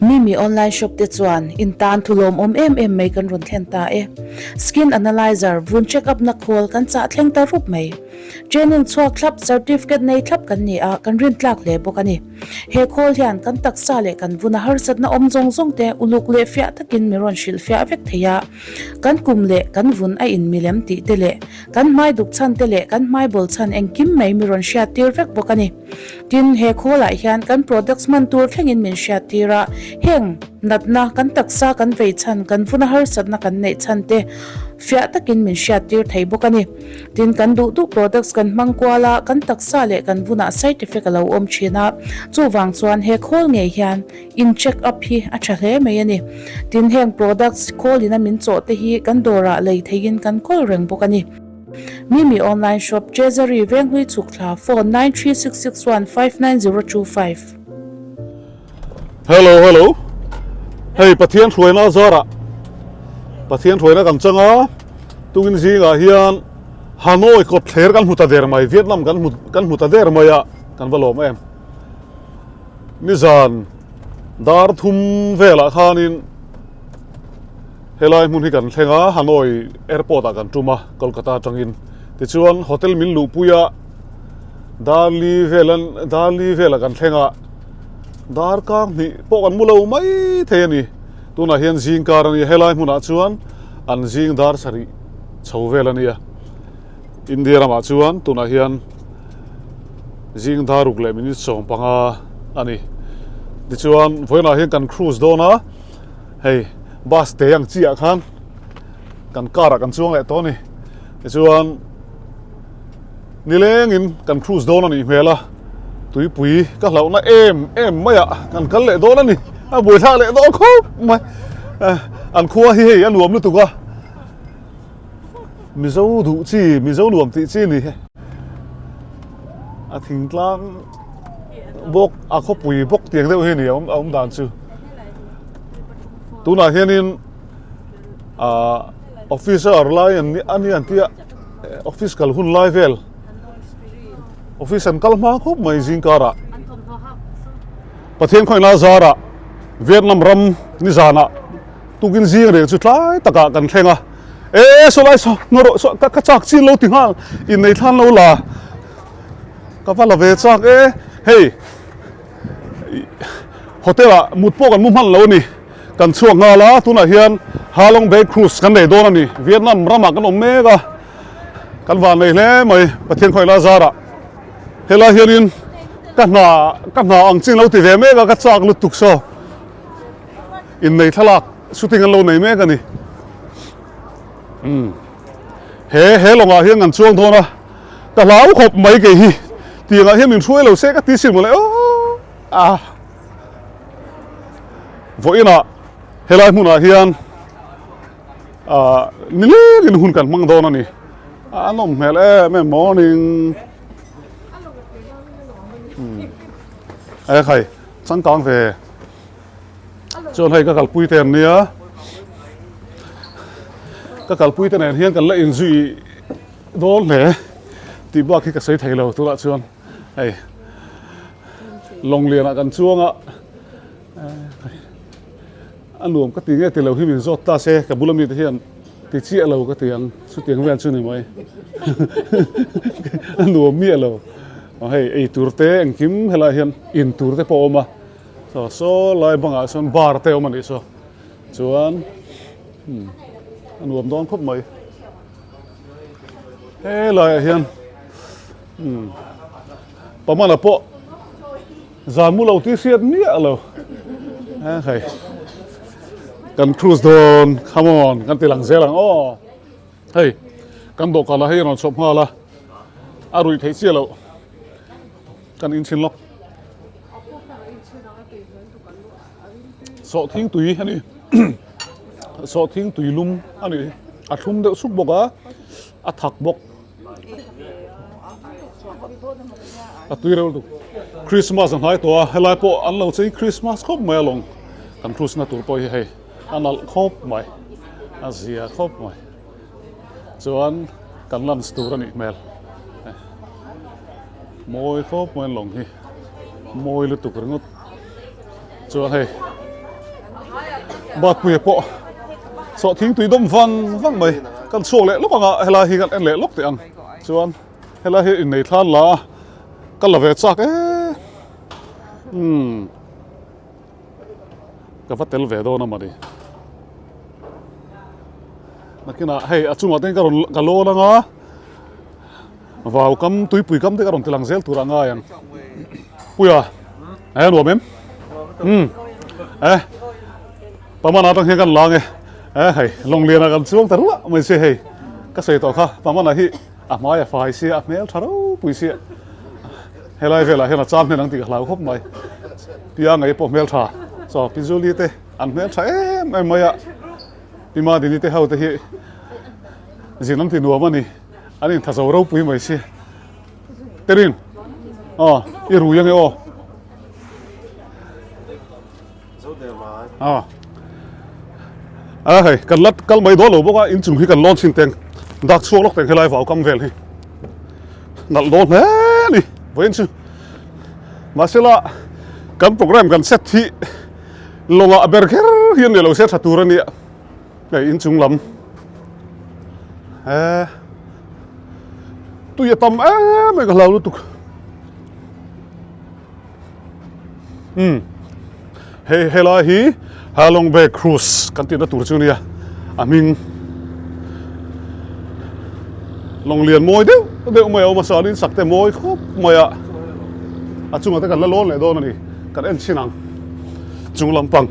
Mimi online shop te chuan in tan thu lawmawm em em mai kan rawn thlen ta e. Skin analyzer vun check up na khawl kan chah thleng ta rup mai. Training chhuak thlap certificate nei thlap kan ni a, kan rin tlak hle bawk a ni. He khawl hian kan taksa leh kan vuna harsatna awm zawng zawng te uluk leh fiah takin mi rawn hrilh fiah vek thei a. Kan kum leh kan vun a in milem tih te leh kan hmai duk chhan te leh kan hmai bawl chhan engkim mai mi rawn hriat tir vek bawk a ni. Tin, he khawlah hian kan products hman tur thlengin min hriat tir a, heng natna kan taksa kan vei chhan, kan vuna harsatna kan neih chhan te fiah takin min hriat tir thei bawk a ni. Tin, kan duh duh products kan hmang kual a, kan taksa leh kan vunah side effect a lo awm thin a, chuvang chuan he khawl ngei hian in check up hi a tha hle mai a ni. Tin, heng products khawlin a min chawh te hi kan dawrah lei theiin kan kawl reng bawk a ni. Mimi online shop Treasury Venghlui chhuk thla phone 9366159025. Hello hello hei Pathian hruaina zarah Pathian hruaina kan chang a tungin zingah hian Hanoi kawt thler kan hmu ta der mai Vietnam kan hmu kan hmu ta der mai a kan va lawm em nizan dar thum velah khanin Helai hmun hi kan thleng a, Hanoi airport ah kan tum a, Kolkata atangin. Tichuan hotel min luhpui a, Darli vel an Darli velah kan thleng a, darkar hnih pawh kan mu lo mai thei a ni. Tunah hian zing kar a ni a, helai hmunah chuan an zing dar sarih chho vel a ni a. India ramah chuan tunah hian zing dar ruk leh minute 15 a ni. Tichuan vawiinah hian kan cruise dawn a. Hei bus te ang chiah khan kan car ah kan chuang leh tawh a ni tichuan nilengin kan cruise dawn a nih hmel a tuipui ka hlauhna em em mai ah kan kal leh dawn a ni a buaithlak leh dawn khawp mai an khua hi hei a nuam lutuk a mizo duh chi mizo nuam tih chi a ni a thingtlang bawk a khawpui bawk tiang deuh hi a ni a awm dan chu. Tunah hianin ahh office a awrh lai an a ni an tia office kal hun lai vel office an kal hma khawp mai zing karah Pathian khawngaihna zarah Vietnam ram nizanah tukin zing reng chu tlai takah kan thleng a e saw lai saw ngaw rawh saw ka chak chin lo ti nghal innei thlan lo la ka va la ve chak e hei. Hotel ah mut pawh kan mu hman lo a ni. Kan chhuak nghal a, tunah hian Ha Long Bay Cruise kan nei dawn a ni. Vietnam ramah kan awm mek a, kan van nei hle mai Pathian khawi la zarah. Helai hianin ka hna ka hna ang chin lo ti ve mek a, ka chak lutuk saw innei thlalak shooting an lo nei mek a ni. Umm he he lawngah hian kan chuang dawn a. Ka hlau khawp mai kei hi tiangah hian min hruai lo se ka ti sin mawle aw a vawiinah helai hmunah hian ah nilengin hun kan hmang dawn a ni a nawm hmel em em morning e khai changkang ve chuan hei ka kalpui te an nia ka kalpui te nen hian kan la inzui Dawn hle tih bak hi ka sawi thei lo tunah chuan hei lawng lianah kan chuang a a nuam ka ti nge ti lo hi min zawt ta se ka bula mite hian ti chiah lo ka ti ang chutiang vel chu ni mai a nuam miah lo hei ei tur te engkim helaiah hian in tur te pawh a awm a saw saw lai bangah sawn bar te a awm a nih saw chuan a nuam dawn khawp mai. Helaiah hian umm pamana pawh zan mu lo tih hriat miah lo e hei kan cruise dawn come on kan ti lang zel ang aw hei kan dawhkan ah hei rawn chhawp nghal a a ruih theih chiah loh kan inchhin lawk sawhthing tui a ni sawhthing tui lum a ni a thlum deuh suk bawk a a thak bawk a tui reuh lutuk Christmas a hnai tawh a helai pawh an lo chei Christmas khawp mai alawng kan cruise na tur pawh hi hei a nalh khawp mai a zia khawp mai chuan kan lunch tur a nih hmel mawi khawp mai alawng hi mawi lutuk ringawt chuan hei. Batpuia pawh sawh thingtui dawm vang vang mai. Kan chhuak leh lawk ang a, helai hi kan en leh lawk teh ang. Chuan helai hi innei thlan la a, ka la ve chak e. Umm ka va tel ve dawn a mawni. Nakinah hei a chungah te hian ka rawn ka lawn ang a. Vau kam tuipui kam te ka rawn ti lang zel tur a ngai ang. Puia eh nuam em? Um eh Pamana atang hian kan lang e. Eh hei lawng lian ah kan chuang ta ruah mai sia hei. Ka sawi tawh kha Pamana hi a hmai a fai sia a hmel tha ropui sia. Helai velah hian a cham hnen ang tih ka hlau khawp mai. Pia ngei pawh hmel tha. Chaw Pi Julie te an hmel tha em em mai a. Pi Madini te ho te hi zin an ti nuam a ni. An intha zo ropui mai si. Terin, aw, i rui ange aw. Aw. A hei, kan la kal mai dawn lo bawk a, inchung hi kan lawn chhin teng. Dak chhuak lawk teng helai vau kam vel hi. Nalh dawn hle a ni, vawiin chu. Mahsela, kan program kan set hi lawngah ber kher hi a ni lo se tha tur a nia. Hei inchung lam eh tui a tam em mai ka hlau lutuk um hei helai hi Halong Bay Cruise kan tihna tur chu nia a hming lawng lian mawi deuh deuh mai a awm a chuanin sak te mawi khawp mai a a chungah te kan la lawn leh dawn a ni kan en chhin ang chung lampang.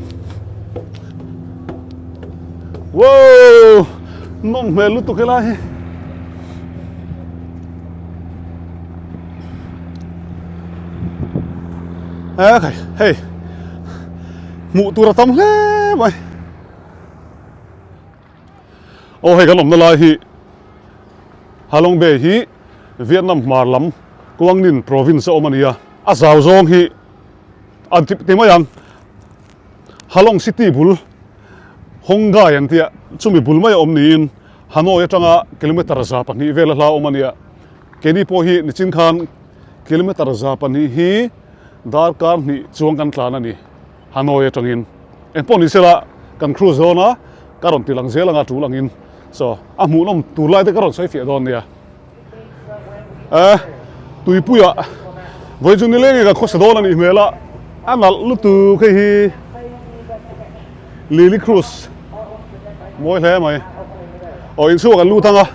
Wow! Nawm hmel lutuk helai hi. Eh, khai, hei. Hmuh tur a tam hle mai. Aw hei kan awmna lai hi Halong Bay hi Vietnam hmar lam Quang Ninh province a awm a ni a. A zau zawng hi an ti mai ang. Halong City bul Hongai an tia chumi bul mai a awm niin Hanoi atanga kilometre 200 vel a hla awm a nia. Keini pawh hi nichin khan kilometre 200 hi darkar hnih chuang kan tlan a ni Hanoi atangin. Engpawh ni sela kan cruise dawn a, ka rawn ti lang zel anga tul angin. So a hmuhnawm tur lai te ka rawn sawi fiah dawn nia. Eh, tuipuiah vawi chu nileng nge ka khawsa dawn a nih hmel a, a nalh lutuk hei hi Lily Cruise mawi hle mai. Aw inchhung ah kan lut ang a,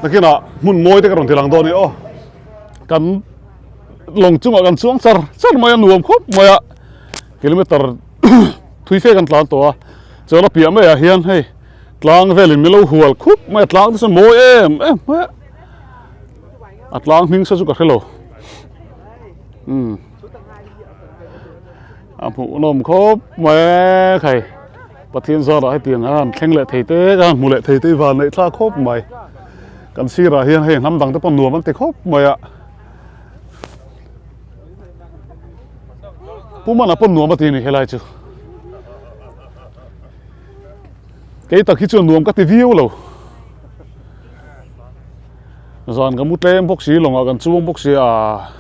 nakinah hmun mawi te ka rawn ti lang dawn a ni aw. Kan lawng chungah kan chuang char char mai a nuam khawp mai a, kilometer thui fe kan tlan tawh a, chuan a piah maiah hian hei. Tlang velin min lo hual khup mai a, tlang te chu mawi em em mai a, a tlang hming sa chu ka hre lo umm a hmuh nawm khawp mai e khai Pathian zarah hetiang a han thleng leh thei te ka han hmu leh thei te hi van neih thlak khawp mai kan sirah hian hei hnam dang te pawh nuam an ti khawp mai a Pu Mana pawh nuam a ti a ni helai chu. Kei tak hi chuan nuam ka ti viau lo. Zan ka mu tlem bawk si lawngah kan chuang bawk si a.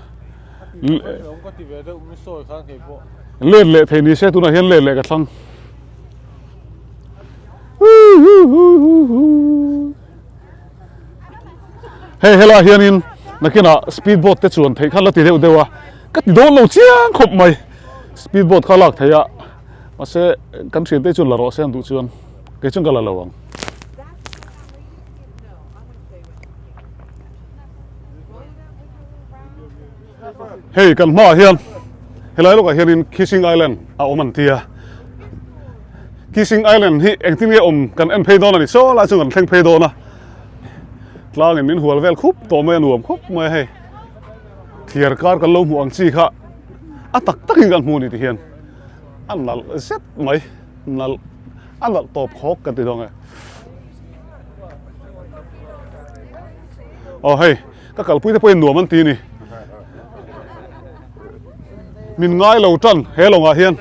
Let leh thei ni se tunah hian let leh ka thlang. Hei helaiah hianin nakinah speed boat te chuan theih kha la ti deuh deuh a, ka ti dawn lo chiang khawp mai. Speed boat kha lak theih a. Mahse kan thiante chuan la rawh se an duh chuan kei chuan ka la lo ang. Hei kan hmaah hian helai lawkah hianin Kissing Island a awm an ti a. Kissing Island hi engtin nge awm kan en phei dawn a ni. Saw lai chu kan thleng phei dawn a. Tlangin min hual vel khup tawh mai a nuam khup mai a hei. Thliar kar kan lo hmuh ang chi kha a tak takin kan hmu a ni ti hian. A nalh zet mai, nalh a nalh tawp khawk ka ti dawn e. Aw hei, ka kalpui te pawhin nuam an ti a ni. Min ngai lo tan he lawngah hian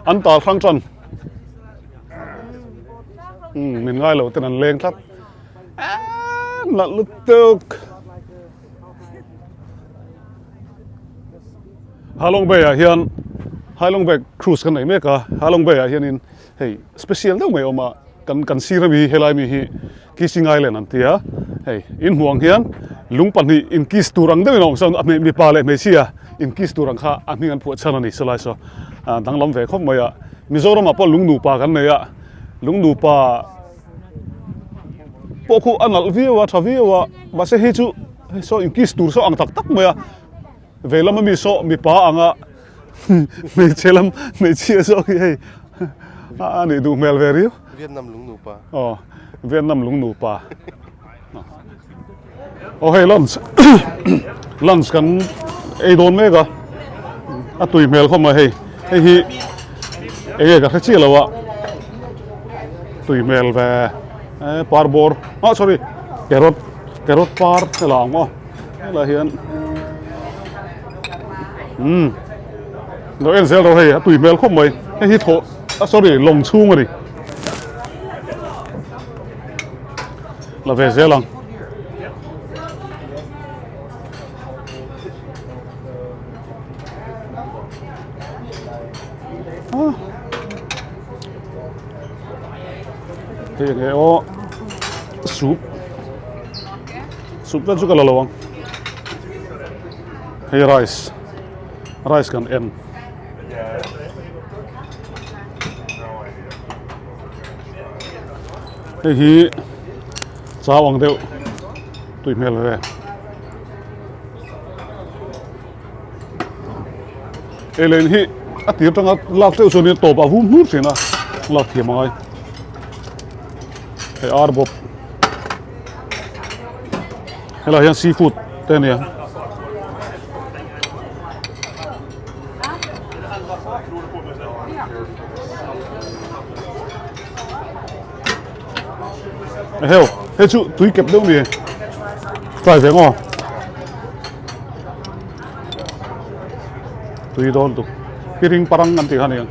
an tal hrang tan. Umm min ngai lo ten an leng tlat. Eee nalh lutuk. Halong Bay ah hian. Hailong Bay cruise kan nei mek a, Hailong Bay ah hianin hei special deuh mai a awm a, kan kan sir ami helai mi hi Kissing Island an ti a, hei in hmuh ang hian lung pahnih in kiss tur ang deuhin a awm sawn a mipa leh hmeichhia in kiss tur ang kha a hming an phuah chhan a ni sawlai saw danglam ve khawp mai a, Mizoramah pawh lung nupa kan nei a, lung nupa pawh khu a nalh viau a tha viau a mahse hei chu hei saw in kiss tur saw ang tak tak mai a vei lama mi saw mipa anga hmeichhe lam hmeichhia zawk hi hei a nih duh hmel ve riau Vietnam lung nupa aw Vietnam lung nupa aw hei lunch lunch kan ei dawn mek a a tui hmel khawp mai hei hei hi eng nge ka hre chiah lo a tui hmel ve eh par bawr ah sorry carrot carrot par hela ang maw helai hian umm lo en zel rawh hei a tui hmel khawp mai hei hi thawh ah sorry lawng chhung a ni. La ve zel ang. Ah. Hei nge aw soup. Soup chu ka la lo ang. Hei rice. Rice kan en. Hei hi chau ang deuh tui hmel ve. Ei len hi a tir tanga lak teuh chuan in tawp a vum hnur thin a lak thiam angai. Hei ar bawp. Helai hian seafood te a nia. Heo, hei chu tui kep deuh ni. Try ve ngaw. Tui dawn tuk. Piring parang an tih kha ni ang.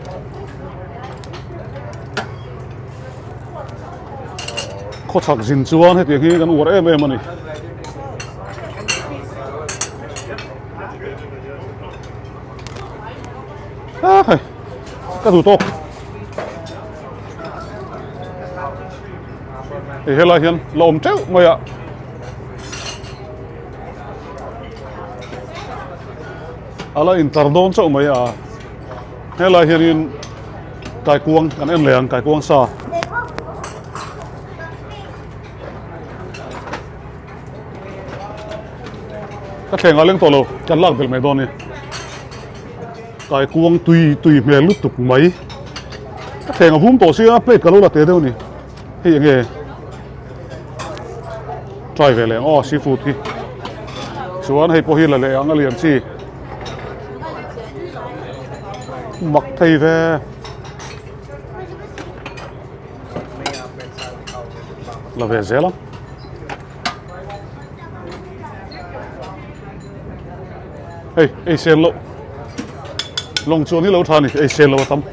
Khawchhak zin chuan hetiang hi kan uar em em a ni. A hei ka duh tawk hei helai hian la awm teuh mai a a la intar dawn chauh mai a helai hianin kaikuang kan en leh ang kaikuang sa. Ka thleng a leng tawh lo, kan lak belh mai dawn a ni. Kaikuang tui tui hmel lutuk mai. Ka thleng a vum tawh sia plate ka lo la te deuh a ni. Hei eng nge try ve leh ang aw seafood hi. Chuan hei pawh hi la leh ang a lian chi. Mak thei ve. La ve zel ang. Hei, ei sel loh. Lawng chuan hi lo tha ni, ei sel lo a tam.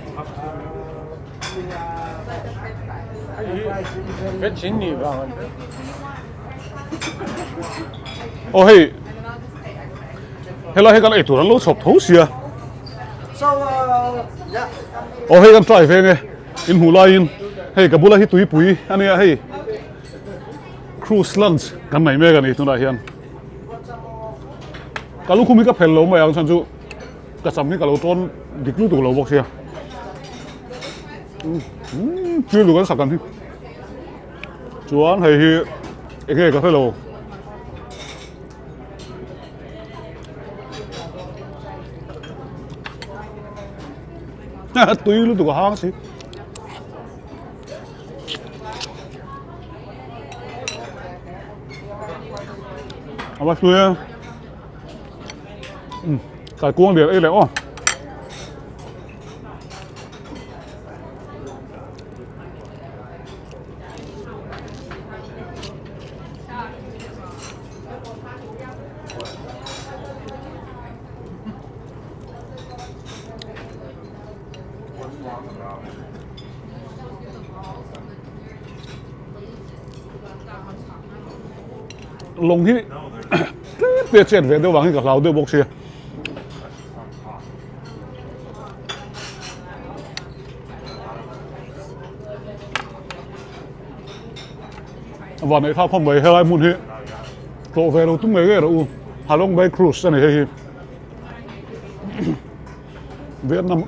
Aw hei, helai hi kan ei tur an lo chhawp tho sia. Aw hei kan try ve nge, in hmuh laiin hei ka bula hi tuipui a nia hei. Cruise lunch kan nei mek a ni tunah hian ka lukhum hi ka phel lo mai ang chhan chu ka sam hi ka lo tawn dik lutuk lo bawk sia umm thil duh kan sak ang hi chuan hei hi eng nge ka hre lo. Tui lutuk a hang si. A va hlui a um kai kuang lian ei leh aw Lawng hi tlem te a chet ve deuh vang hi ka hlau deuh bawk sia. Van neih thlak khawp mai helai hmun hi tlawh ve lo tum ngei ngei rawh u Halong Bay Cruise a ni hei hi Vietnam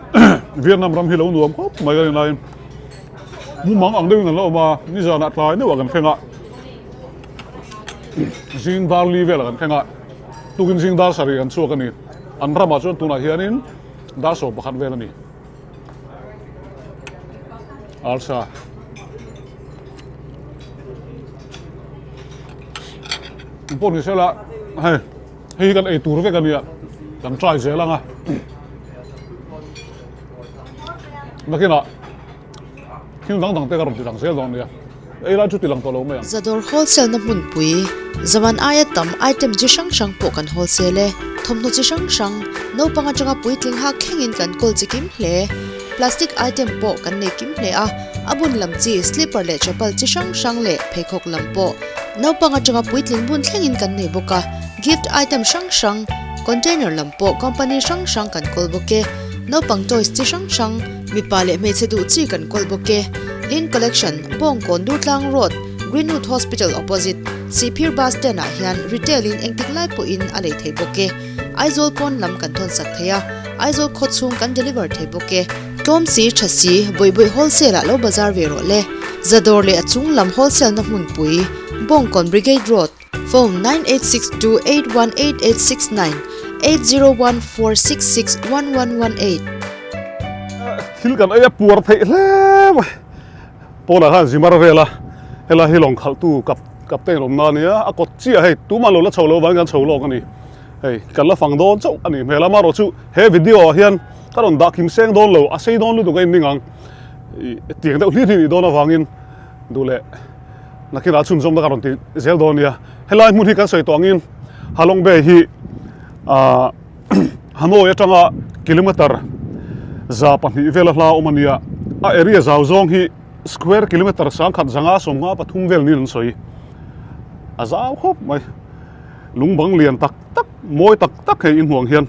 Vietnam ram hi lo nuam khawp mai a ni lai mumang ang deuhin an la awm a nizanah tlai deuhah kan thleng a zing dar li velah kan thleng a tukin zing dar sarih kan chhuak a ni an ramah chuan tunah hianin dar 11 vel a ni. Arsa. Pawh ni sela hei hei hi kan ei tur vek a nia kan try zel ang a nakinah thil dang dang te ka rawn ti lang zel dawn nia ei lai chu ti lang tawh lo mai ang. Zadawr wholesale na hmunpui zaman aia tam item chi hrang hrang pawh kan wholesale e. Thawmhnaw chi hrang hrang naupang atanga puitling hak thlengin kan kawl chi kim hle. Plastic item pawh kan nei kim hle a, a bun lam chi slipper leh chapal chi hrang hrang leh pheikhawk lam pawh naupang atanga puitling bun thlengin kan nei bawk a. Gift item hrang hrang, container lam pawh company hrang hrang kan kawl bawk e. Naupang toys chi hrang hrang, mipa leh hmeichhe duh chi kan kawl bawk e. Lin Collection, Bawngkawn Durtlang Road, Greenwood Hospital opposite, Sihphir Bus Stand ah hian retail in engtik lai pawhin a lei thei bawk e. Aizawl pawn lam kan thawn sak thei a, Aizawl khaw chhung kan deliver thei bawk e. Tlawm si, tha si, Bawihbawih wholesale ah lo bazar ve rawh le. Zadawr leh a chung lam wholesale na hmunpui, Bawngkawn Brigade Road, Phone, 9862818869, 8014661118. Thil kan ei a puar theih hle mai. Pawnah khan zimar vel a, helai hi lawng khalhtu kap kapten awmna a nia, a kawt chiah hei tumah lo la chho lo vangin kan chho lawk a ni. Hei kan la fang dawn chauh a nih hmel a, amaherawhchu he video ah hian ka rawn dah kim seng dawn lo, a sei dawn lutuk a inning ang. Ih tiang deuh hlir hi nih dawn avangin duh leh nakinah chhunzawmna ka rawn ti zel dawn a nia. Helai hmun hi kan sawi tawh angin Halong Bay hi ah Hanoi atanga kilometer 200 vela hla awm a nia. A area zau zawng hi square kilometer 1153 vel niin an sawi. A zau khawp mai. Lungbang lian tak tak, mawi tak tak hei inhmuh ang hian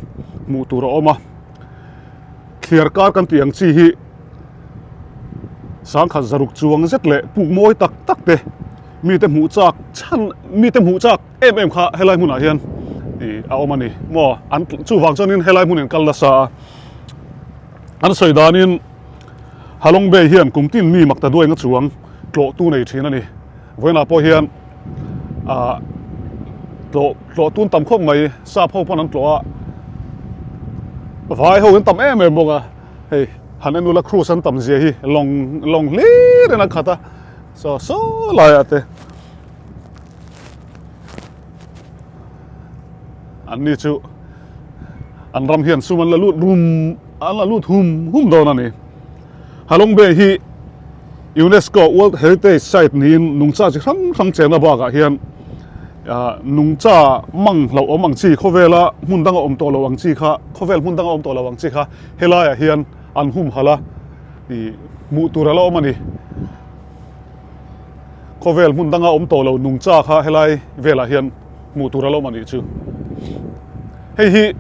hmuh tur a awm a. Thliar kar kan tih ang chi hi 1600 chuang zet leh puk mawi tak tak te mite hmuh chak chhan mite hmuh chak em em kha helai hmunah hian ih a awm a ni maw an chuvang chuanin helai hmun in kal nasa a an sawi danin Halong Bay hian kum tin mi mak ta duai nga chuang tlawh tu nei thin a ni vawiinah pawh hian ah tlawh tlawh tun tam khawp mai sap ho pawn an tlawh a vai ho an tam em em bawk a hei han en ula cruise an tam zia hi lawng lawng hlir in a khat a saw saw laiah te An ni chu an ram hian sum an la lut rum an la lut hum hum dawn a ni. Halong Bay hi UNESCO World Heritage Site niin nungcha chi hrang hrang chenna bakah hian nungcha mang hlauh awm ang chi khawvela hmun danga awm tawh lo ang chi kha khawvel hmun danga awm tawh lo ang chi kha helaiah hian an humhalh a ih hmuh tur a la awm a ni. Khawvel hmun danga awm tawh lo nungcha kha helai velah hian hmuh tur a lo awm a nih chu. Hei hi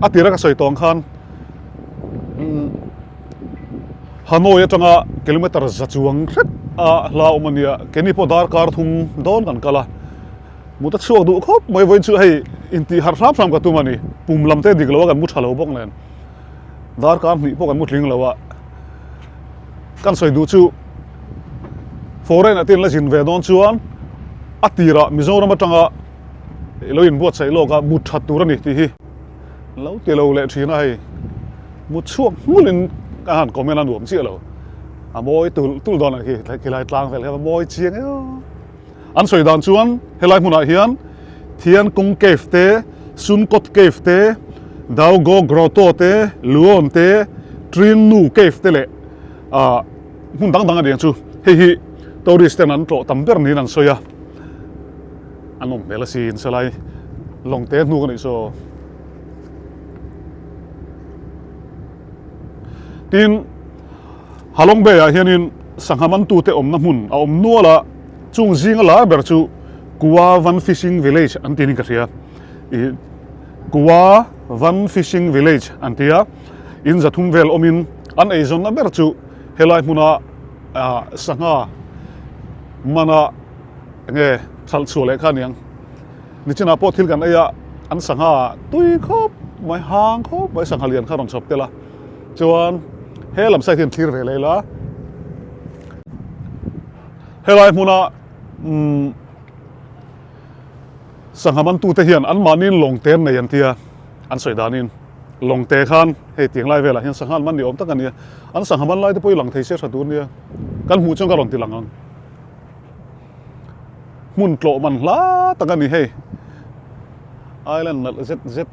a tira ka sawi tawng khan Hanoi atanga kilometer za chuang hret a hla awm a nia keini pawh darkar thum dawn kan kal a mut a chhuak duh khawp mai vawiin chu hei intih harh hram hram ka tum a ni pum lam te dik lo a kan mu tha lo bawk nen darkar hnih pawh kan mu tling lo a. Kan sawi duh chu foreign ah te in la zin ve dawn chuan a tirah Mizoram atanga lo inbuatsaih lawk a mut that tur a ni tih hi lo ti lo leh thin a hei mut chhuak hmulin ka han comment a nuam chiah lo a mawi tul tul dawn a khi khilai tlang vel kha a mawi chiang eo. An sawi dan chuan helai hmunah hian Thiankung Cave te, Sunkot Cave te, Daogo Grotto te, Luon te, Trin Nu Cave te leh ah hmun dang dang a ni ang chu. Hei hi tourist ten an tlawh tam ber niin an sawi a, an awm hmel asin salai lawng te hnuk a nih saw. Tin, Halong Bay ah hianin sangha mantute awmna hmun a awm nual a, chung zinga lar ber chu Kua Van Fishing Village an tih niin ka hria. Ih Kua Van Fishing Village an ti a, in zathum vel awmin an eizawnna ber chu helai hmuna ah sangha mana. Enge hralh chhuah leh kha aniang. Nichinah pawh thil kan ei a, an sangha tui khawp mai, hang khawp mai sangha lian kha rawn chhawp tel a. Chuan he lam side hian thlir ve leh ila. Helai hmuna umm sangha mantute hian anmahniin lawng te an nei an tia, an sawi danin lawng te khan hei tiang lai velah hian sangha an man ni awm tak a nia. An sangha man lai te pawh hi lang thei se tha tur nia. Kan hmuh chuan ka rawn ti lang ang. Hmun tlawh man hla tak a ni hei. Island nalh zet zet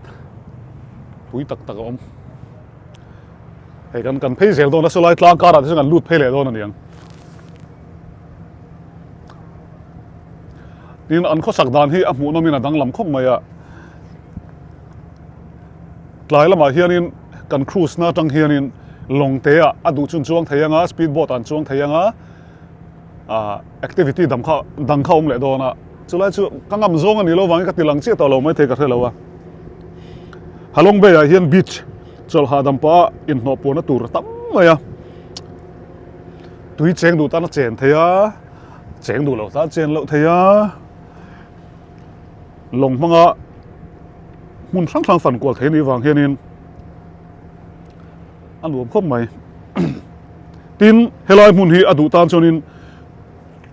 pui tak tak a awm. Hei kan kan phei zel dawn a sawlai tlang karah te chuan kan lut phei leh dawn a niang. Tin an khawsak dan hi a hmuhnawmin a danglam khawp mai a. Tlai lamah hianin kan cruise na atang hianin lawng te ah a duh chun chuang thei anga speed boat ah an chuang thei anga. ah activity dang kha dang kha awm leh dawn a chulai chu ka ngam zawng a ni lo vangin ka ti lang chiah tawh lo maithei ka hre lo a Halong Bay ah hian beach chawlh hahdam pah inhnawh puahna tur a tam mai a tui cheng duh tan a chen thei a cheng duh loh tan chen loh thei a lawng hmanga hmun hrang hrang fan kual thei a nih vang hianin a nuam khawp mai. Tin, helai hmun hi a duh tan chuanin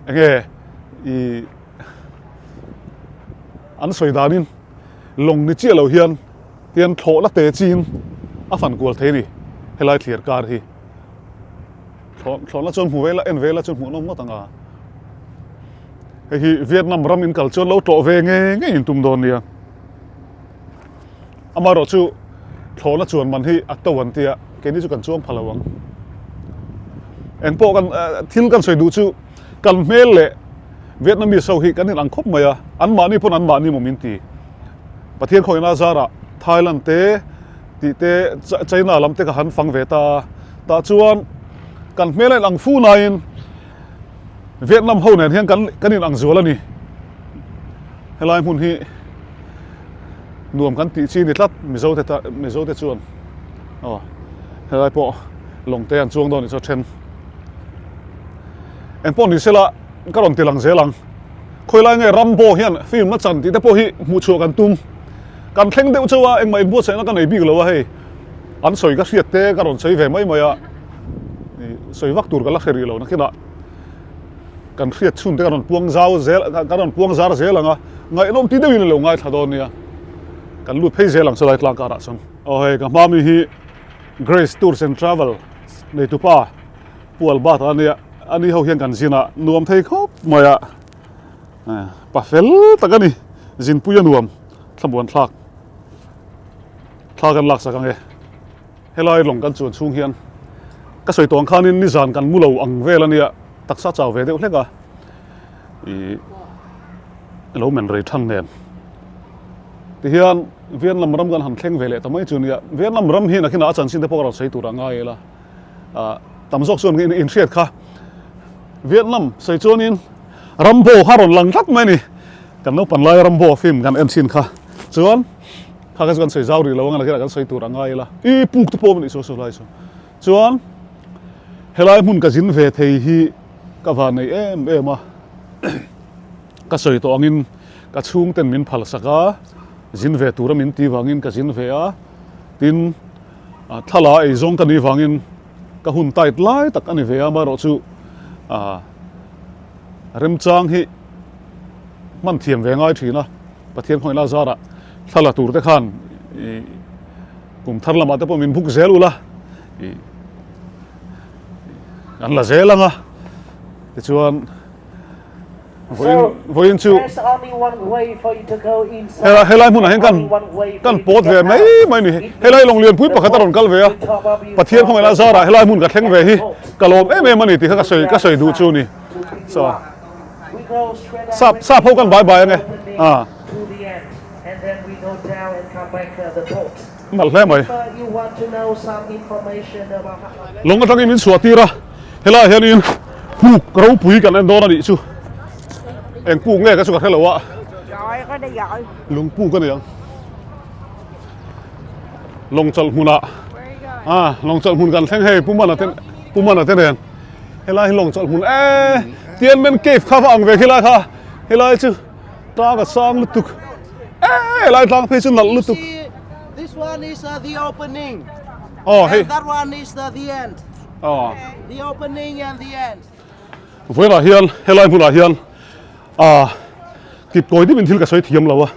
enge i an sawi danin lawng ni chiah lo hian tian thlawh la te chin a fan kual thei a ni helai thlir kar hi. Thlawh thlawh la chuan hmu ve la en ve la chuan hmuh nawm ngawt ang a. Hei hi Vietnam ram in kal chuan lo tlawh ve ngei ngei in tum dawn nia. Amaherawh chu thlawhna chuan man hi a to an tia, keini chu kan chuang pha lo ang. Engpawh kan thil kan sawi duh chu kan hmel leh Vietnamese ho hi kan inang khawp mai a, anmahni pawn anmahni maw min ti. Pathian khawihna zarah Thailand te tih te China lam te ka han fang ve ta a, tah chuan kan hmel a inang fu nain Vietnam ho nen hian kan kan inang zual a ni. Helai hmun hi nuam kan tih chi ni tlat Mizo te ta Mizo te chuan aw helai pawh lawng te an chuang dawn nih chu a then. Engpawh ni sela ka rawn ti lang zel ang. Khawilai nge Rambo hian film a chan tih te pawh hi hmuh chhuah kan tum. Kan thleng deuh chauh a engmah inbuatsaihna ka nei bik lo a hei an sawi ka hriat te ka rawn sawi ve mai mai a sawi vak tur ka la hre rih lo nakinah kan hriat chhun te kan rawn puang zau zel kan rawn puang zar zel ang a ngaihnawm ti deuhin ilo ngaithla dawn nia kan lut phei zel ang chulai tlang karah chuan aw hei ka hma mi hi Grace Tours and Travel neitupa Pu Albert a nia ani ho hian kan zin a nuam thei khawp mai a pa fel tak a ni zinpui a nuam thlamuan thlak thla kan laksak ang e. Helai lawng kan chuan chhung hian ka sawi tawh ang khanin nizan kan mu lo ang vel a nia, taksa chau ve deuh hlek a, ih lo men rei than nen. Tihian Vietnam ram kan han thleng ve leh ta mai chu nia, Vietnam ram hi nakinah a chanchin te pawh ka rawn sawi tur a ngai ila, ah tam zawk chuan inhriat kha Vietnam sawi chuanin Rambo kha rawn lang tlat mai a ni, kan naupang laia Rambo film kan en thin kha chuan. Kha kha chu kan sawi zau rih lo ang a, nakinah kan sawi tur a ngai ila. I puk te pawh a nih chu sawi lai chu. Chuan helai hmun ka zin ve thei hi ka van nei em em a. Ka sawi tawh angin ka chhungten min phal sak a, zin ve tura min ti vangin ka zin ve a. Tin, thla ei zawng ka nih vangin ka hun tight lai tak a ni ve a, amaherawhchu remchang hi hman thiam ve ngai thin a. Pathian khawngaihna zarah thla la tur te khan ih kum thar lamah te pawh min buk zel ula ih an la zel ang a tichuan vawiin vawiin chu helai helai hmunah hian kan kan pawt ve mai mai ni helai lawng lianpui pakhat a rawn kal ve a Pathian khawngaihna zarah helai hmun ka thleng ve hi ka lawm em em a ni tih kha ka sawi ka sawi duh chu a ni so. Sap sap ho kan bai bai ange a. Nalh hle mai. Lawng atangin min chhuah tir a, helaiah hianin puk ropui kan en dawn a nih chu. Eng puk nge ka chu ka hre lo a, lung puk a ni ang. Lawng chawlh hmunah a lawng chawlh hmun kan thleng hei Pu Mana te Pu Mana te nen. Helai hi lawng chawlh hmun e Tianmen cave kha va ang ve khilai kha. Helai chu tlang a sang lutuk e helai tlang phei chu nalh lutuk. This one is uh, the opening. Oh, hey. And that one is the, the end. Oh. The opening and the end. Vawiinah hian helai hmunah hian ah kip kawi deuhin thil ka sawi thiam lo a,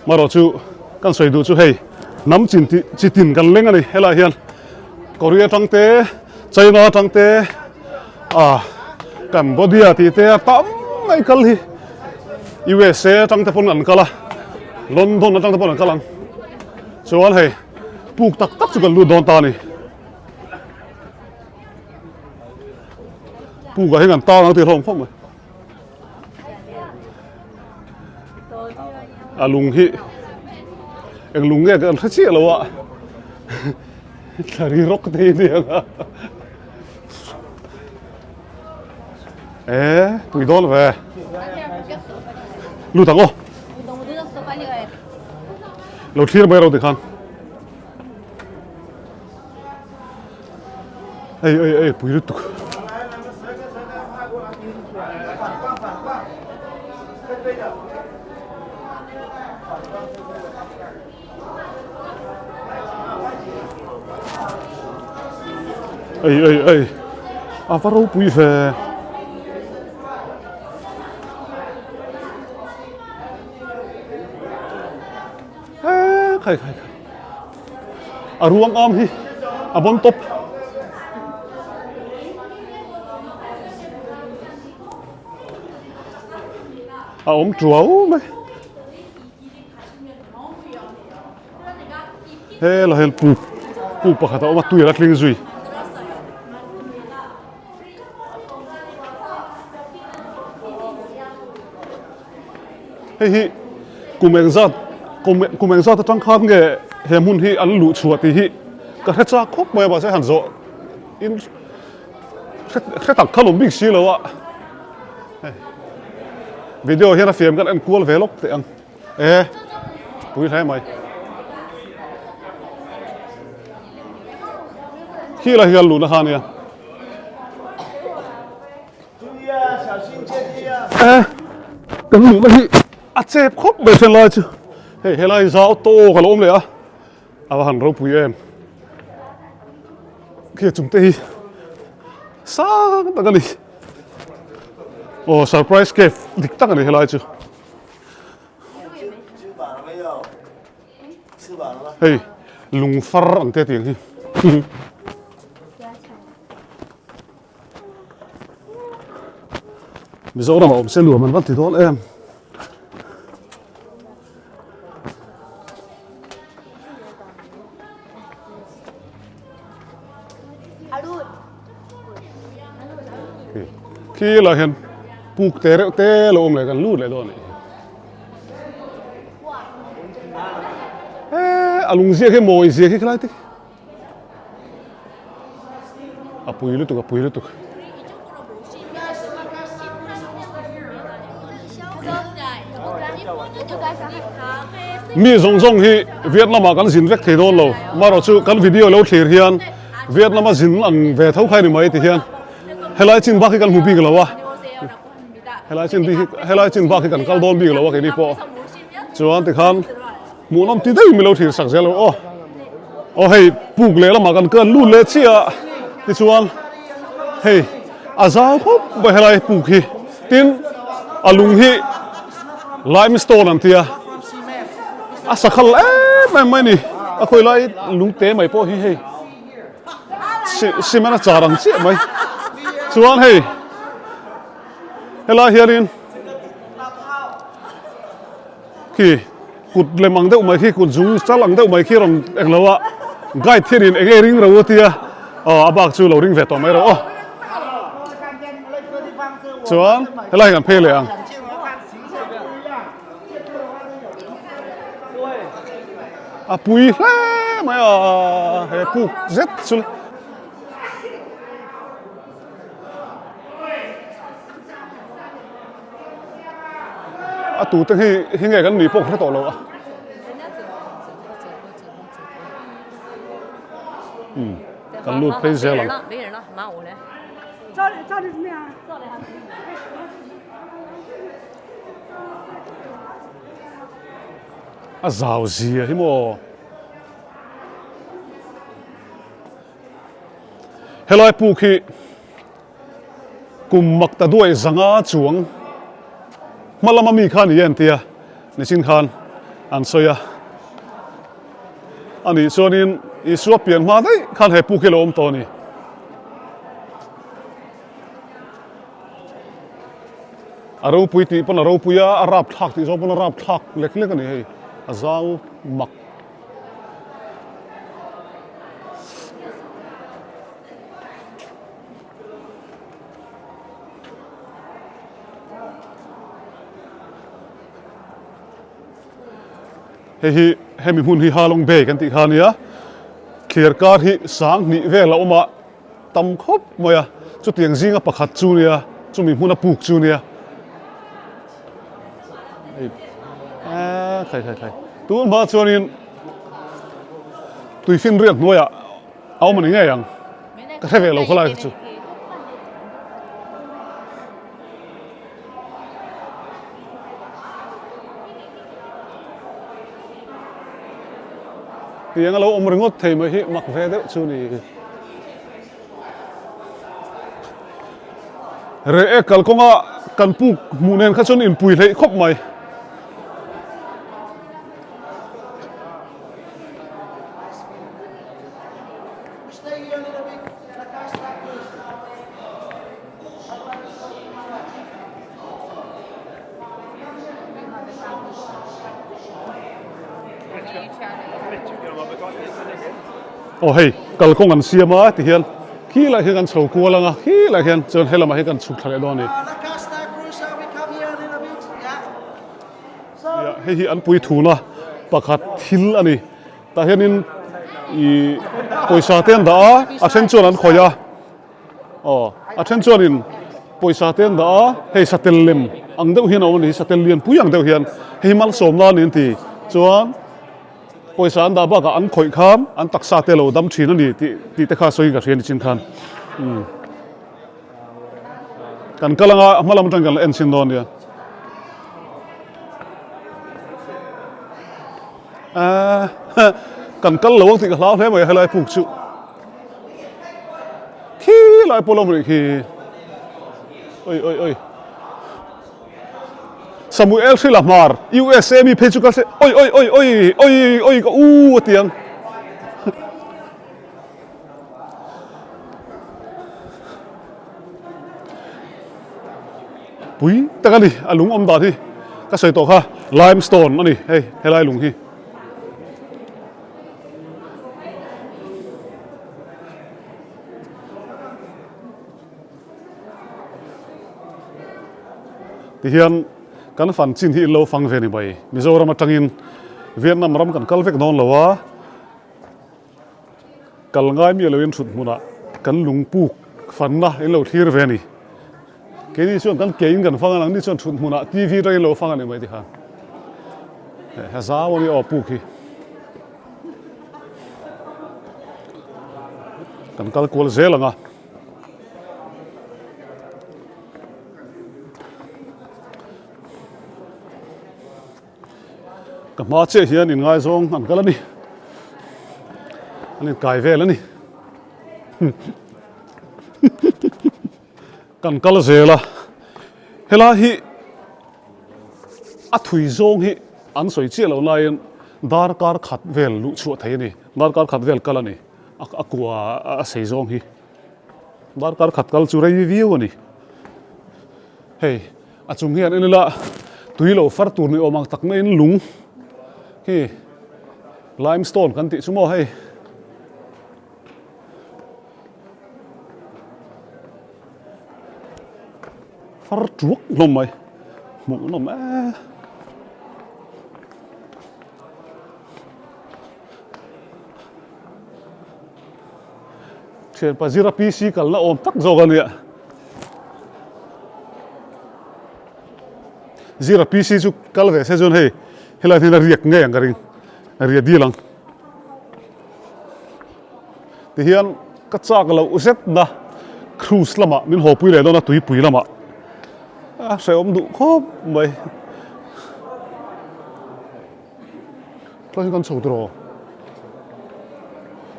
marawh chu kan sawi duh chu hei hnam chin tih chi tin kan leng a ni helai hian Korea atang te China atang te ah Cambodia tih te a tam mai kal hi USA atang te pawn an kal a London atang te pawn an kal ang chuan hei puk tak tak chu kan lut dawn ta a ni. Pukah hian kan tang ang tih hlawm khawp mai. A lung hi eng lung nge kan hre chiah lo a thlari rawk te hi aniang a e pui dawn ve lut ang aw lo thlir mai ro tikhan. Ei ei ei pui lutuk. Ei ei ei a va ropui ve. Khai khai khai. A ruang am hi a bon tawp. A awm tuau mai. He la hian puk puk pakhat a awm a tui a la tling zui. Hei hi kum engzat kum kum engzat atang khan nge he hmun hi an luh chhuah tih hi ka hre chak khawp mai a mahse han zawh in hre hre tak kha lawm bik si lo a hei video hian a fiam kan en kual ve lawk teh ang e pui hle mai khi la hian luhna kha ania. Eh, kan luhna hi a chep khawp mai then lai chu hei helai zau tawk a lo awm leh a a va han ropui em khi chung te hi sang tak a ni aw surprise cave dik tak a ni helai chu. Hei lung far ang te tiang hi. Mizoram a awm se nuam an va ti dawn em. Khi lah hian puk te reuh te lo awm leh kan lut leh dawn a nih hi. He a lung ziak hi mawi ziak hi khelai te a pui lutuk a pui lutuk. Mi zawng zawng hi Vietnam ah kan zin vek thei dawn lo marawh chu kan video lo thlir hian Vietnam a zin ang ve tho kha ni mai ti hian helai chin bak hi kan hmu bik lo a. Helai chin bik hi helai chin bak hi kan kal dawn bik lo a keini pawh chuan tikhan hmuhnawm ti daih milo thlir sak zel lo aw aw hei puk leh lamah kan kal lut leh chiah a tichuan hei a zau khawp mai helai puk hi tin a lung hi limestone an tia a sakhal em em mai a ni a khawi lai lung te mai pawh hi hei. Cement a char ang chiah mai chuan hei helai hianin khi kut lem ang deuh mai khi kut zung chal ang deuh mai khi rawn eng lo a guide hianin eng nge ring ro a tia aw a bak chu lo ring ve tawh mai rawh aw chuan helai hi kan phei leh ang. A pui hle mai a he puk zet chu le. A tute hi hi nge kan ni pawh ka hre tawh lo a. Um kan lut phei zel ang. A zau zia hi maw. Helai puk hi kum mak ta duai zanga chuang hma lama mi kha ni en tia nichin khan an sawi a. Anih chuanin Isua pian hma daih khan he puk hi lo awm tawh a ni. A ropui tih pawn a ropui a, a rap thlak tih zawng pawn a rap thlak lek lek a ni hei, a zau mak. Hei hi hemi hmun hi Halong Bay kan tih kha a nia, thliar kar hi sanghnih vel a awm a. Tam khawp mai a, chutiang zinga pakhat chu nia, chumi hmuna puk chu nia. Hei ah khai khai khai tun hma chuanin tuifin riak hnuaiah a awm a ni ngei ang ka hre ve lo khawlai kha chu. Tiang a lo awm ringawt thei mai hi mak ve deuh chu ni. Reh e kalkawnga kan puk hmuh nen kha chuan inpui hleih khawp mai. Aw hei kalkawng an siam a ti hian khi lai hian kan chho kual ang a khi lai hian chuan helamah hian kan chhuk thla leh dawn a ni. Hei hi an pui thuna pakhat thil a ni tah hianin ih pawisa te an dah a a then chuan an khawih a. Aw, a then chuanin pawisa te an dah a, hei satel lem ang deuh hian a awm a ni, satel lian pui ang deuh hian, hei hi malsawmna a ni an ti. Chuan pawisa an dah bakah an khawih khan an taksa te lo dam thin a ni tih tih te kha sawiin ka hria a ni chin khan. Umm. Kan kal anga hma lam atang kan la en chhin dawn nia. Aaa kan kal lo ang tih ka hlau hle mai a helai puk chu. Khi lai pawh lo rih khi. Oi oi oi. Samuel Hrila Hmar USA mi phei chu ka hre oi oi oi oi oi oi ka u a tiang. Pui tak a ni a lung awm dan hi ka sawi tawh kha limestone a ni hei helai lung hi. Tihian kan fan chin hi in lo fang ve ni mai. Mizoram atangin Vietnam ram kan kal vek dawn lo a, kal ngai miah loin thut hmunah kan lungpuk fanna in lo thlir ve a ni. Keini chuan kan ke in kan fang a, nangni chuan thut hmunah TV atangin lo fang a ni mai tikhan. He zau a ni aw puk hi. Kan kal kual zel ang a. Ka hma chiah hian inngaizawng an kal a ni. An inkai vel a ni. Kan kal zel a, helai hi a thui zawng hi an sawi chiah lo laiin darkar khat vel luh chhuah thei a ni, darkar khat vel kal a ni, a kua a sei zawng hi darkar khat kal chu rei viau a ni. Hei a chung hian en ila tui lo far tur ni awm ang tak maiin lung hi limestone kan tih chu maw hei. Far tuak hlawm mai hmuh nawm e. Thianpa zira PC kalna awm tak zawk a nia. Zira PC chu kal ve se chuan hei helai hian a riak ngei ang ka ring a ria dil ang. Tihian ka chak loh zet na cruise lamah min haw pui leh dawn a tuipui lamah. A hrehawm duh khawp mai. Tlai hian kan chho tur aw.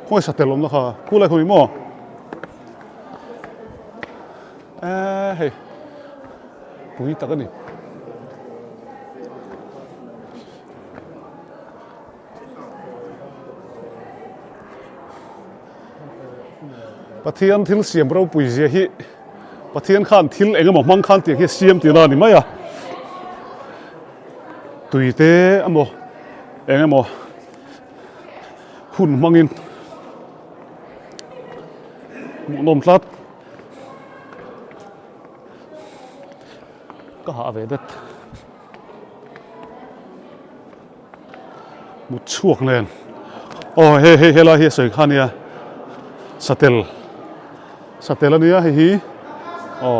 Khawngaih satel awmna kha khu lai khu ni maw? Eee hei pui tak a ni. Pathian thil siam ropui zia hi Pathian khan thil eng emaw hmang khan tiang hi a siam tihna a ni mai a. Tui te emaw eng emaw hun hmangin hmuhnawm tlat. Ka hah ve det. Mut chhuak nen aw hei hei helai hi a sawi kha ania satel satel ania hei hi aw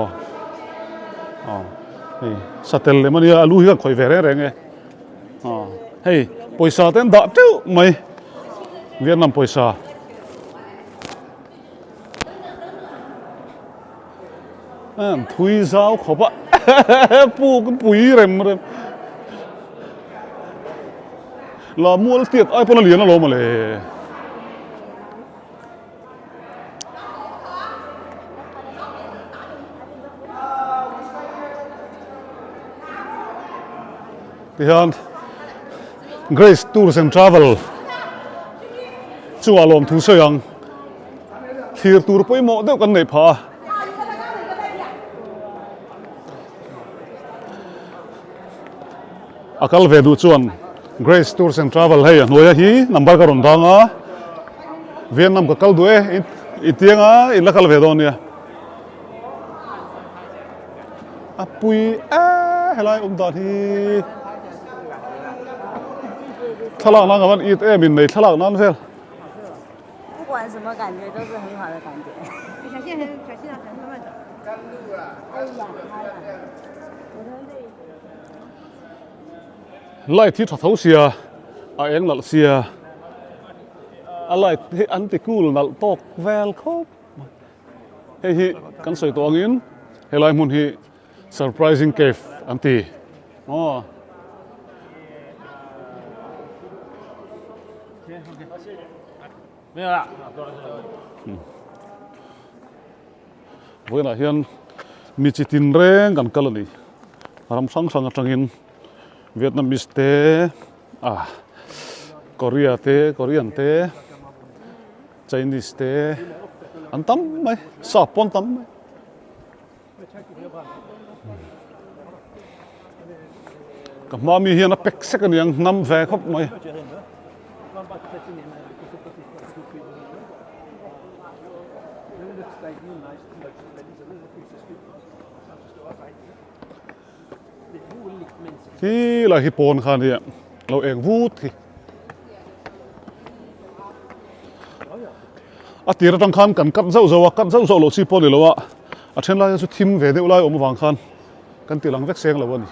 aw hei satel lem ania a lu hi kan khawih ve reng reng e aw hei pawisa te an dah teuh mai Vietnam pawisa. An thui zau khawp a puk pui rem rem la mual tiat ai pawn a lian alawm mawle. Tihian Grace Tours and Travel chungah lawmthu sawi ang. Thlir tur pawimawh deuh kan neih phah a. A kal ve duh chuan Grace Tours and Travel hei a hnuaia hi number ka rawn dang a. Vietnam ka kal duh e i tianga in la kal ve dawn nia. A pui e helai awm dan hi thlalak nan ka van it em in nei thlalak nan vel. Light hi tha tho sia a eng nalh sia a light hi an ti cool nalh tawk vel khawp mai hei hi kan sawi tawh angin helai hmun hi Surprising cave an ti aw. Vawiinah hian mi chi tin reng kan kal a ni. Ram hrang hrang atangin Vietnamese te ah Korea te Korean te Chinese te an tam mai sap pawh an tam mai. Ka hma mi hian a pek sek a niang hnam ve khawp mai. Khi lai hi pawn kha nia lo eng vut hi. A tir atang khan kan cut zauh zauh a, cut zauh zauh loh chi pawh a ni lo a, a then lai chu thim ve deuh lai awm avang khan kan ti lang vek seng lo a ni.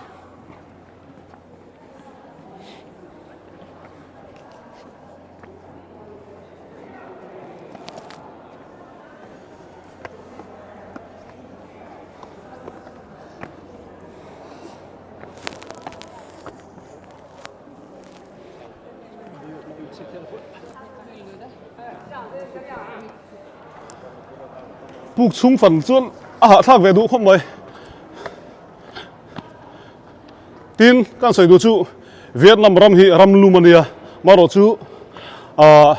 Puk chhung fan chuan a hahthlak ve duh khawp mai. Tin, kan sawi duh chu Vietnam ram hi ram lum a nia, marawh chu ah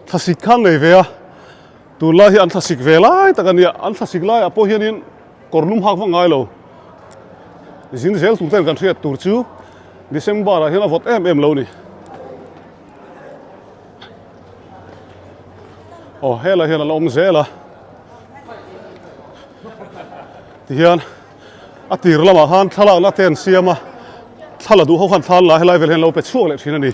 thlasik khan nei ve a, tunlai hi an thlasik ve lai tak a nia, an thlasik laiah pawh hianin kawr lum hak vak ngai lo. Zin zel tur ten kan hriat tur chu December ah hian a vawt em em lo ni. Aw helai hian a la awm zel a. Tihian a tir lamah khan thlalakna te an siam a, thla la duh ho khan thla an la a, helai vel hian an lo pe chhuak leh thin a ni.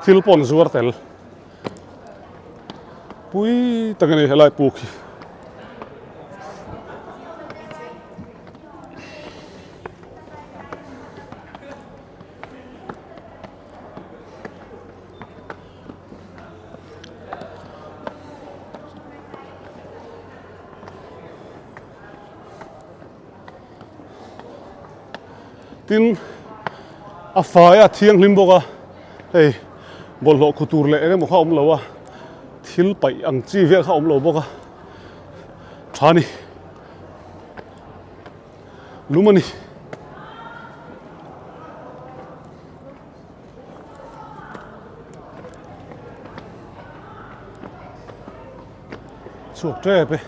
Thil pawh an zuar tel. Pui tak a ni helai puk hi. Tin, a fai a thianghlim bawk a, hei bawlhhlawh khu tur leh eng emaw kha a awm lo a, thil paih ang chi vel kha a awm lo bawk a, tha a ni. Lum a ni. Chhuak tep e.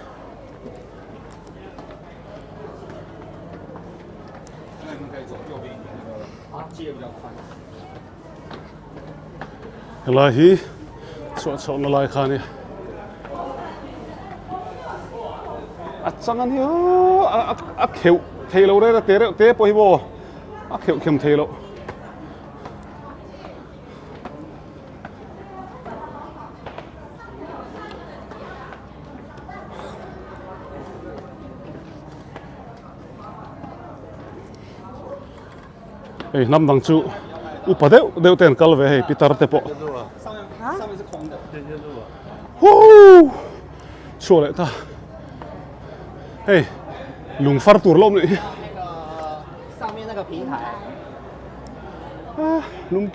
Helai hi chhuah chhoh na lai kha a nia. A chang a nia a kheuh thei lo reng a te reuh te pawh hi maw a kheuh khem thei loh. Hei hnam dang chu upa deuh deuh te an kal ve hei pitar te pawh. Woo! Chhuah leh ta. Hei lung far tur la awm leh hi. Lung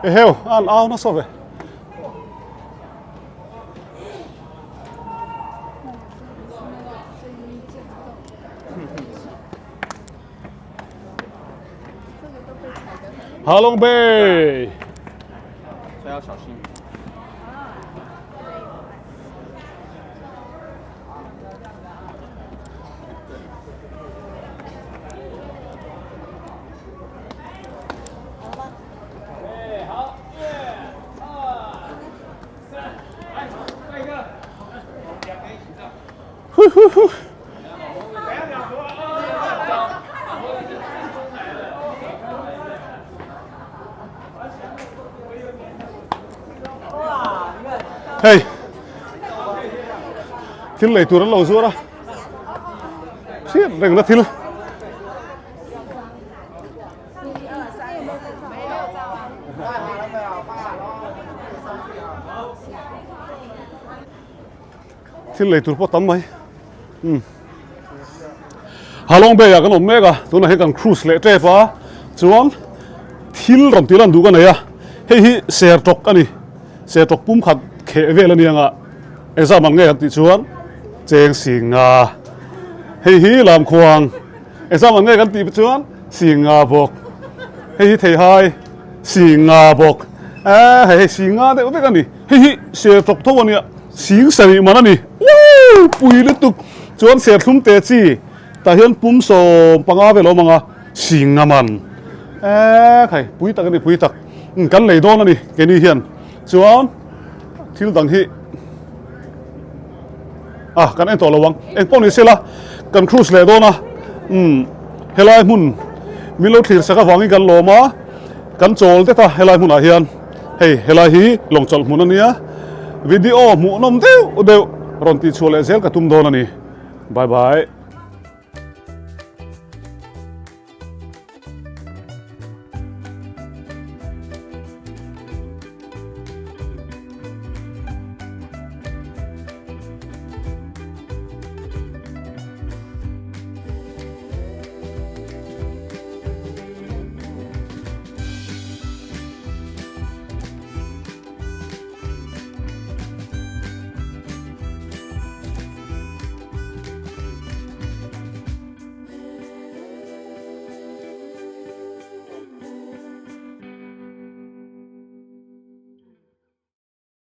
Eheu an au nasa ve. Halong Bay. Hei thil lei tur an lo zuar a hriat reng na thil Thil lei tur pawh tam mai. Umm. Halong Bay ah kan awm mek a, tunah hian kan cruise leh tep a, chuan thil rawn tih lan duh ka nei a, hei hi sertawk a ni, sertawk pum khat kheh vel a ni ang a, exam ang nge kan tih chuan cheng singa, hei hi lamkhuang. Exam ang nge kan tih chuan Singa bawk, hei hi theihai Singa bawk, eh hei hei Singa deuh vek a ni, hei hi sertawk tho a nia, Sing sarih man a ni, woo pui lutuk chuan serthlum te chi tah hian pum 15 vel a awm ang a, Singa man eh khai pui tak a ni pui tak, kan lei dawn a ni keini hian chuan thil dang hi. Ah, kan en tawh lo ang. Eng pawh ni sela, kan cruise leh dawn a. Umm, helai hmun min lo thlir sak avangin kan lawm a, kan chawl det a helai hmunah hian. Hei, helai hi lawng chawlh hmun a nia. Video hmuhnawm deuh deuh rawn tihchhuah leh zel ka tum dawn a ni. Bye bye.